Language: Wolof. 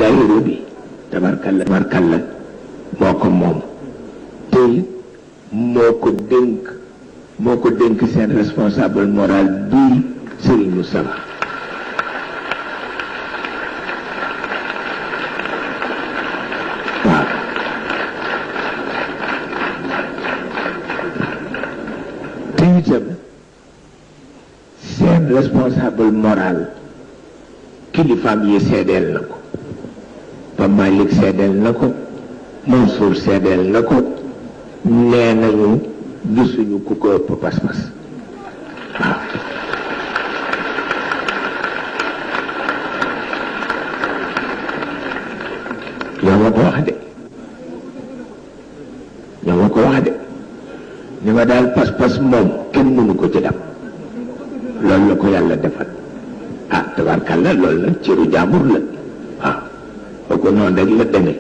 daayira bi tabarkalla moo ko moom te moo ko dénk seen responsable moral bii Serigne Moussa waaw te itam seen responsable moral kilifaam yi seedeel na ko Pape Malick seedeel na ko Mansour seedeel na ko nee nañu gisuñu ku ko ëpp pas-pas waaw ñoo ma ko wax de ni ma daal pas-pas moom kenn mënu ko ci dam loolu la ko yàlla defal ah tabarkalla loolu nag cëru jaambur la waaw ba ko noonu rek la demee